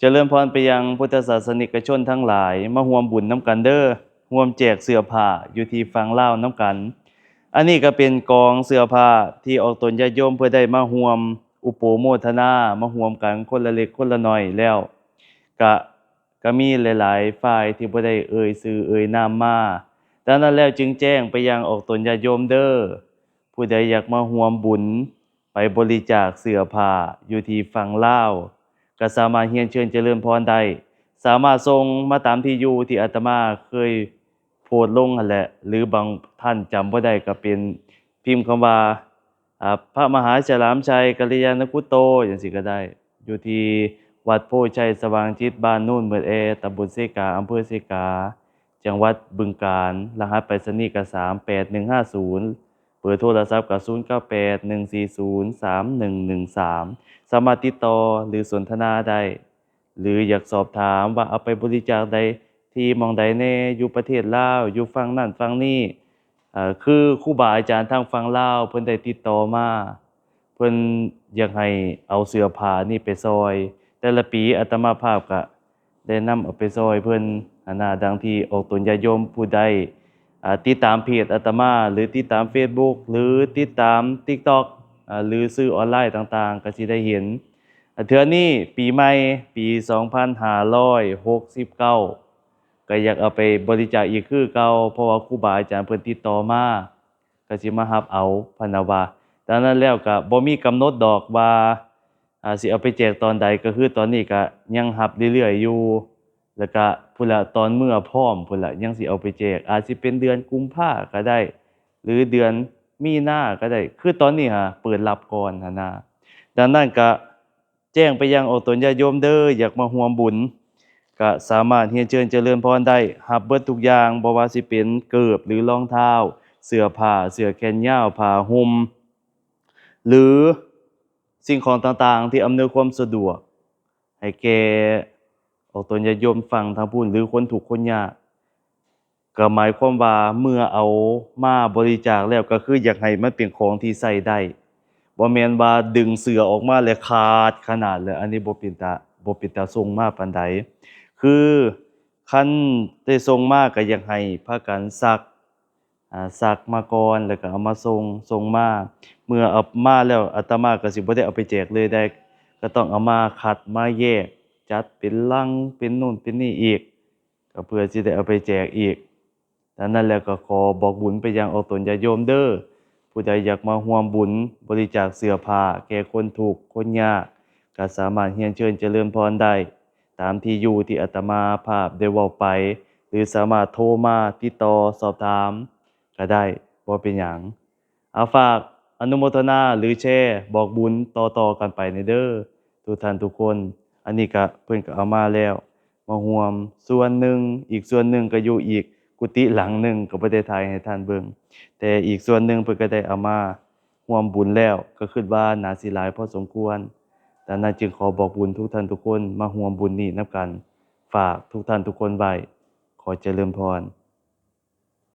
ຈະເລີນພອນໄປຍັງພຸດທະສາສະນິກະຊົນທັງຫຼາຍ, ມາຮ່ວມບຸນນຳກັນເດີ້, ຮ່ວມແຈກເສື້ອຜ້າຢູ່ທີ່ຝັ່ງລາວນຳກັນ. ອັນນີ້ກໍເປັນກອງເສື້ອຜ້າທີ່ອອກຕົນຍາດໂຍມເພື່ອໄດ້ມາຮ່ວມອຸໂປໂມທະນາ, ມາຮ່ວມກັນຄົນລະເລັກຄົນລະໜ້ອຍແລ້ວ ກະ ກະມີຫຼາຍໆຝ່າຍທີ່ບໍ່ໄດ້ເອີ່ຍຊື່ເອີ່ຍນາມມາ. ດັ່ງນັ້ນແລ້ວຈຶ່ງແຈ້ງໄປຍັງອອກຕົນຍາດໂຍມເດີ້, ຜູ້ໃດຢາກມາຮ່ວມບຸນໄປບໍລິຈາກເສື້ອຜ້າຢູ່ທີ່ຝັ່ງລາວ ກະສາມາດຮຽນເຊີນຈະເລີນພອນໄດ້. ສາມາດສົ່ງມາຕາມທີ່ຢູ່ທີ່ອາດຕະມາເຄີຍໂພສລົງຫັ້ນແຫຼະ ຫຼືບາງທ່ານຈຳບໍ່ໄດ້ກະເປັນ ພິມຄຳວ່າ ອ່າ ພະມະຫາສະຫຼາມໄຊ ກັນລະຍານະຄຸດໂຕ ຈັ່ງຊີ້ກໍໄດ້, ຢູ່ທີ່ວັດໂພໄຊສະຫວ່າງຈິດ ບ້ານໂນນເໝືອດແອ ຕຳບົນເຊກາ ອຳເພີເຊກາ ຈັງຫວັດບຶງການ, ລະຫັດໄປສະນີກະສາມແປດໜຶ່ງຫ້າສູນ, ເບີໂທລະສັບກະສູນເກົ້າແປດໜຶ່ງສີ່ສູນສາມໜຶ່ງໜຶ່ງສາມ ສາມາດຕິດຕໍ່ ຫຼື ສົນທະນາໄດ້. ຫຼືຢາກສອບຖາມວ່າເອົາໄປບໍລິຈາກໃດ ທີ່ໝ່ອງໃດແດ່ ຢູ່ປະເທດລາວ ຢູ່ຝັ່ງນັ້ນຝັ່ງນີ້ ເອີ ຄືຄູບາອາຈານທາງຝັ່ງລາວເພິ່ນໄດ້ຕິດຕໍ່ມາ ເພິ່ນຢາກໃຫ້ເອົາເສື້ອຜ້ານີ້ໄປຊ່ອຍ. ແຕ່ລະປີອາດຕະມາພາບກະໄດ້ນຳເອົາໄປຊ່ອຍເພິ່ນຫັ້ນນະ. ດັ່ງທີ່ອອກຕົນຍາດໂຍມຜູ້ໃດ ອ່າ ຕິດຕາມເພຈອາດຕະມາ ຫຼື ຕິດຕາມເຟສບຸກ ຫຼື ຕິດຕາມຕິກຕັອກ ອ່າ ຫຼື ສື່ອອນລາຍຕ່າງໆ ກໍຊິໄດ້ເຫັນ. ອ່າ ເທື່ອນີ້ປີໃໝ່ ປີສອງພັນຫ້າຮ້ອຍຫົກສິບເກົ້າ ກໍຢາກເອົາໄປບໍລິຈາກອີກຄືເກົ່າ ເພາະວ່າຄູບາອາຈານເພິ່ນຕິດຕໍ່ມາ ກໍຊິມາຮັບເອົາ ເພິ່ນວ່າ. ດັ່ງນັ້ນແລ້ວກໍບໍ່ມີກຳນົດດອກວ່າ ອ່າ ຊິເອົາໄປແຈກຕອນໃດ, ກໍຄືຕອນນີ້ກໍຍັງຮັບເລື້ອຍໆຢູ່ ແລ້ວກະພຸ້ນລະ ຕອນເມື່ອພ້ອມພຸ້ນລະ ຍັງຊິເອົາໄປແຈກ, ອາດຊິເປັນເດືອນກຸມພາກໍໄດ້ ຫຼືເດືອນມີນາກໍໄດ້, ຄືຕອນນີ້ຫາເປີດຮັບກ່ອນຫັ້ນນະ. ດັ່ງນັ້ນກະແຈ້ງໄປຍັງອອກຕົນຍາດໂຍມເດີ້, ຢາກມາຮ່ວມບຸນ ກະສາມາດຮຽນເຊີນຈະເລີນພອນໄດ້, ຮັບເບິດທຸກຢ່າງ, ບໍ່ວ່າຊິເປັນເກີບ ຫຼື ລອງເທົ້າ, ເສື້ອຜ້າ, ເສື້ອແຂນຍາວ, ຜ້າຫົ່ມ ຫຼື ສິ່ງຂອງຕ່າງໆທີ່ອຳນວຍຄວາມສະດວກ ໃຫ້ແກ່ອອກຕົນຍາດໂຍມຝັ່ງທາງພຸ້ນ ຫຼື ຄົນທຸກຄົນຍາກ, ກໍໝາຍຄວາມວ່າເມື່ອເອົາມາບໍລິຈາກແລ້ວ ກໍຄືຢາກໃຫ້ມັນເປັນຂອງທີ່ໃຊ້ໄດ້, ບໍ່ແມ່ນວ່າດຶງເສື້ອອອກມາແລ້ວຂາດຂະໜາດເລີຍ, ອັນນີ້ບໍ່ເປັນຕາ ບໍ່ເປັນຕາສົ່ງມາປານໃດ. ຄືຄັນໄດ້ສົ່ງມາ ກໍຢາກໃຫ້ພາກັນຊັກ ອ່າ ຊັກມາກ່ອນ ແລ້ວກໍເອົາມາສົ່ງ, ສົ່ງມາ. ເມື່ອເອົາມາແລ້ວ ອາດຕະມາກໍຊິບໍ່ໄດ້ເອົາໄປແຈກເລີຍໄດ໋, ກໍຕ້ອງເອົາມາຄັດມາແຍກ, ຈັດເປັນລັງ ເປັນໂນ່ນເປັນນີ້ອີກ, ກໍເພື່ອຊິໄດ້ເອົາໄປແຈກອີກ. ດັ່ງນັ້ນແລ້ວກໍຂໍບອກບຸນໄປຍັງອອກຕົນຍາດໂຍມເດີ້, ຜູ້ໃດຢາກມາຮ່ວມບຸນບໍລິຈາກເສື້ອຜ້າແກ່ຄົນທຸກຄົນຍາກ ກໍສາມາດຮຽນເຊີນຈະເລີນພອນໄດ້ ຕາມທີ່ຢູ່ທີ່ອາດຕະມາພາບໄດ້ເວົ້າໄປ ຫຼື ສາມາດໂທມາຕິດຕໍ່ສອບຖາມກໍໄດ້, ບໍ່ເປັນຫຍັງ. ອາ ຝາກອະນຸໂມທະນາ ຫຼື ແຊ ບອກບຸນຕໍ່ໆກັນໄປແດ່ເດີ້ ທຸກທ່ານທຸກຄົນ. ອັນນີ້ກະ ເພິ່ນກະເອົາມາແລ້ວ ມາຮ່ວມສ່ວນໜຶ່ງ, ອີກສ່ວນໜຶ່ງກະຢູ່ອີກກຸຕິຫຼັງໜຶ່ງ, ກະບໍ່ໄດ້ຖ່າຍໃຫ້ທ່ານເບິ່ງ, ແຕ່ອີກສ່ວນໜຶ່ງເພິ່ນກະໄດ້ເອົາມາ ຮ່ວມບຸນແລ້ວ ກໍຄິດວ່າໜ້າຊິຫຼາຍພໍສົມຄວນ. ດັ່ງນັ້ນຈຶ່ງຂໍບອກບຸນທຸກທ່ານທຸກຄົນມາຮ່ວມບຸນນີ້ນຳກັນ. ຝາກທຸກທ່ານທຸກຄົນໄວ້. ຂໍຈະເລີນພອນ.